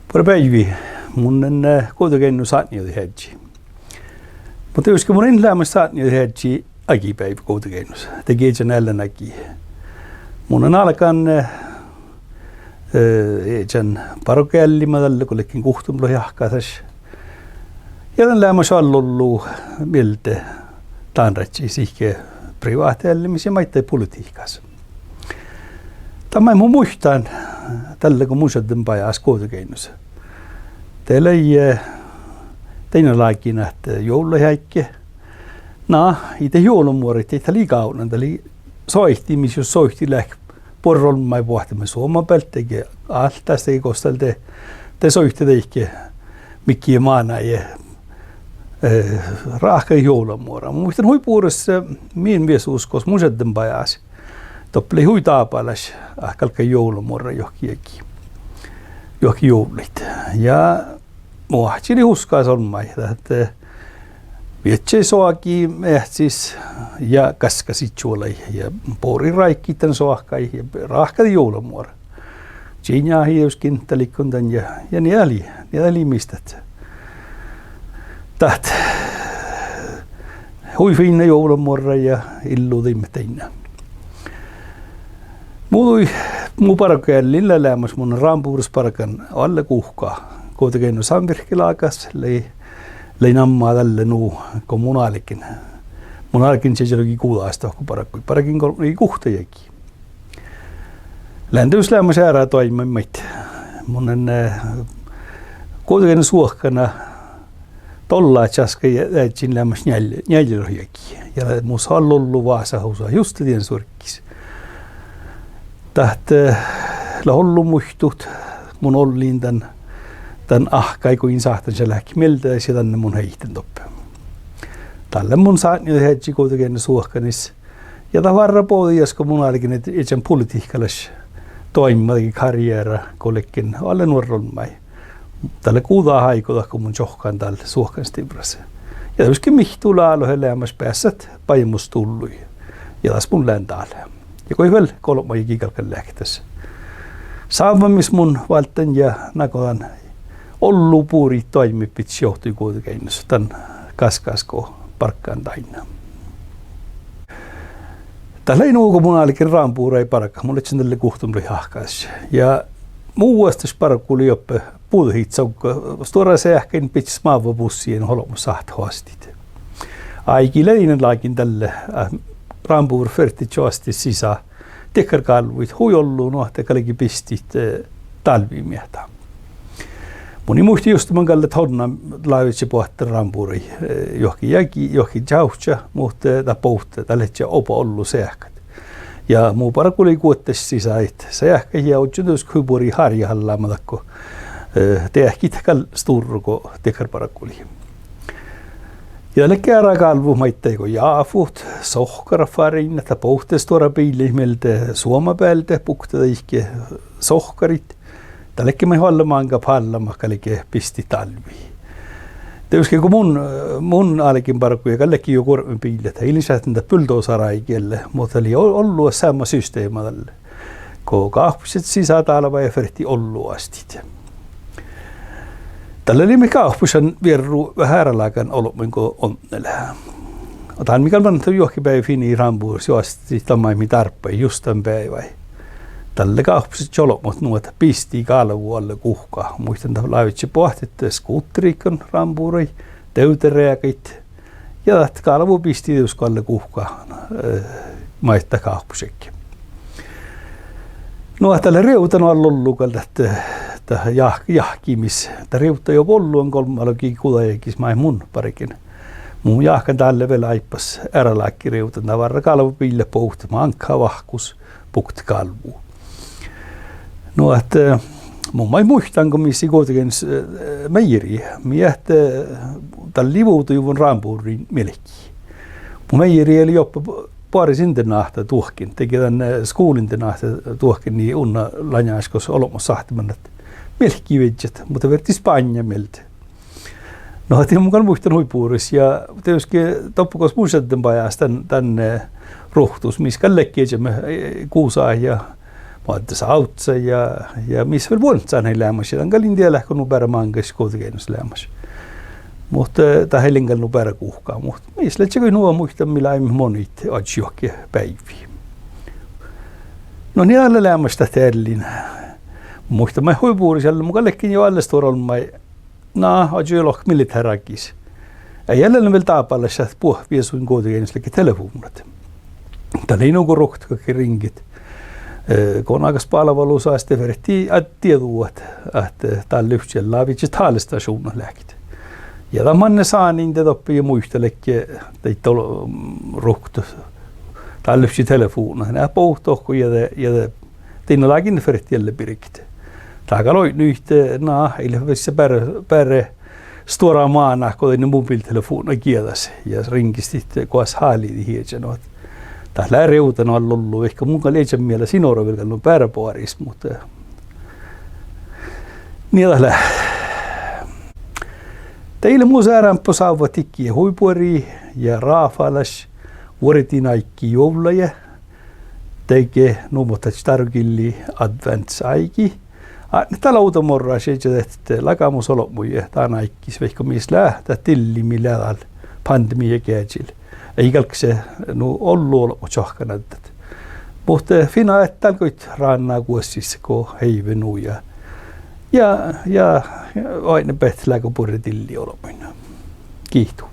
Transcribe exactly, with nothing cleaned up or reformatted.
Buorre beaivi. Mun lean, eh, Guovdageainnus átnejođiheaddji. Muhto dieđusge mun in leamaš átnejođiheaddji agibeaivvi Guovdageainnus. De iežan eallán agii. Mun lean álgán, eh, eh, iežan bargoeallima dalle go ledjen guhttemilogi áhkásaš. Ja dan leamaš oalle ollu mielde dán rádjái sihke priváhtaeallimis ja maiddái politihkas. Dan maid mun muittán dalle go mun šadden bajás Guovdageainnus, de lei, eh, dainna lágiin ahte juovlaid áigge. Na, ii dat juovlamuorraid, dat lei gávdnan, dat lei soaiti, mis jus soiti leat buorre olmmái boahtin maid Suoma bealde dahje Álttás dahje gos dal de, de soitet deike midjiide mánáide, eh, ráhkadit juovlamuorra. Muittán hui bures, eh, min viesus gos mun šadden bajás, doppe lei hui dábálaš ahte galggai juovlamuorra juohke jagi, juohke juovllaid. Ja mu áhčči lei huskas olmmái ahte, eh, viežžai soagi meahcis ja gaskkasit čuolai ja bori ráikkit dan soahkai ja ráhkadit juovlamuorra. Čiŋahii dieđusge, dat lei go dan ja, ja nie dat lei, nie dat lei mis dat, dat hui fiinna juovlamuorra ja illu dainna. Muđui mu bargoeallin lea leamaš, mun lean rámbuvres bargan oalle guhká. Guovdageainnu samvirkelágas lei, lei namma dalle nu go mun álgen. Mun álgen čiežalogi guđas dohko bargui. Bargen golbmagiguhtta jagi. Lean dieđus leamaš eará doaimmain maid. Mun lean, eh, Guovdageainnu suohkana dolla časkkadeaddjin leamaš njeal-, njealjenohjagi. Ja mus lea ollu vásáhusa juste dien suorggis. Dat, eh, leat ollu muittut, mun ollin dan, dan áhkkái go in sáhtan šat leahkit mielde ja danne mun heiten doppe. Dalle mun lean átnejođiheaddji Guovdageainnu suohkanis. Ja dat várra bođii go mun álgen iežan politihkalaš doaimma dahje karriera go ledjen oalle nuorra olmmái. Dat lea guđát áigo dat go mun čohkkán dál suohkanstivrras. Ja dieđusge mihttut lea álo leamaš beassat bajmostullui. Ja das mun lean dál. Ja goit vel golbma jagi galggan leat das sávvamis mun válddán ja nagodan ollu buriid doaimmaid bidjat johtui Guovdageainnus dan gaskkas go bargán dainna. Dat lei nu go mun álgen rámbuvrái bargat, mun ledjen dalle guhttemilogi áhkásaš. Ja mu vuosttaš bargu lei doppe buđehiid sogga, stuorra seahka in bidje smávva bussiin olbmot sáhttá oastit. Áigi lei in lágiin dalle, eh, rámbuvra fertii oastit sisa dakkár gálvvuid hui ollu, nu ahte galge bistit, eh, dálvvi miehtá. Mun in muitte juste man gal leat odne lávejit boahtit rámbuvrái, eh, juohke jagi, juohke čavčča, muhto, eh, dat bohte, dat ledje oba ollu seahkat. Ja mu bargu lei guottaš sisa seahkat ja ožžon dieđusge hui buori hárjehallama dakko, eh, deahkit gal stuorra go dakkár bargu lei. Ja ledje eará gálvvut maiddái go jáfut, sohkkarafáriinnat, dat bohte stuorra biillaid mielde Suoma bealde, bukte deike sohkkariid. Dat ledje maid oalle máŋga pállat galge bistit dálvvi. Dieđusge go mun, mun álgen bargui ja gal ledje juo guorbmebiillat, ii lean šat dan buldosaráigi, muhto dat lei o-, ollu seamma systema dalle. Go gávppašii sisa dálvái ja fertii ollu oastit. Dalle lei maid gávppašan vierru veahá earálágan olbmuin go odne lea. Dan mii gal manaimet juohke beaivvi fini rámbuvrras oastit dan maid mii dárbbašit just dan beaivái. Dalle gávppašedje olbmot nu ahte bistii gálvu oalle guhká. Muittán dat lávejit boahtit skuteriiguin rámbuvrái, devdereagaid. Ja dat gálvu bistii dieđusge oalle guhká, eh, maiddái gávppašedje. Nu ahte dat lea rievdan oalle ollu gal dat, dat jahk-, jahkimis. Dat rievda juo ollu golbmalogi guđajagis maid mun bargen. Mun jáhkán dalle vel áibbas earáláhkai rievdan, dat várra gálvubiillat bohte máŋga vahkus bukte gálvvu. Nu ahte, eh, mun maid muittán go mis lei Guovdageainnus, eh, mejerii, mii eat, eh, dalle livuduvvon rámbuvriin mielki. Mu mejerii lei doppe boares internáhta duohken, dahje dan, eh, skuvlainternáhta duohken, nie unna laňáš gos olbmot sáhtimet mielki viežžat, muhto fertii Spánnjá mielde. Nu ahte mun gal muittán hui bures ja dieđusge doppe gos mun šadden bajás dan, dan, eh, ruovttus, mis gal ledje iežamet, eh, gusat ja Oađđes ávccaid ja, ja mis vel vuoncán lei leamaš, ja dan gal in dieđe leat go nu beare máŋggas Guovdageainnus leamaš. Muhto, eh, dat ii lean gal nu beare guhká, muhto mis lei čak nu muittán mii leimmet mo-, moadde oažžut juohke beaivvi. No nie dat lea leamaš dat eallin. Muittán maid hui bures, ale mun gal ledjen juo alle stuorra olmmái, na, oažžut lohkat militerára rakkis. Ii ale lean vel dábálaš ahte buot viesuin Guovdageainnus ledje telefovdnat. Dat lei nugo ruoktot go riŋget, eh, gonagas bálvalusa, de fertii dieđu ahte, ahte dál livččii lávejit talestašuvdnat leahkit. Ja dat manne sániin de doppe ja muitaledje daid dol-, ruoktot dál livččii telefovdnat, ne bohtet dohko ja de, ja de, dainna lágiin fertii dalle birget. Dat gal oidno ahte, na, ii leat vissa beare, beare stuorra mánát go dainna mobiltelefovdna gieđas ja riŋgestit goas háliidit ieža, nu ahte dat lea rievdan ollu, vaikko mun gal iežan mielas in oro vel gal nu beare boaris, muhto, eh, nie dat lea. Dalle mus eará sáhttá dihte hui buori ja ráfálaš vuordin áiggi juovllaide, dego nu mo dat dárogillii adventsáigi. Atnet dál ovdamorraš ieža ahte lagamus olbmuide dán áiggis, vaikko mis lea dat dilli mii lea dál pandemiija geažil. Ii galgga nu ollu olbmot čohkkanaddat. Muhto, eh, fina ahte dál goit ránnjá guossis go heive nu ja, ja, ja oaidnibehtet leago buorre dilli olbmuin. Giitu.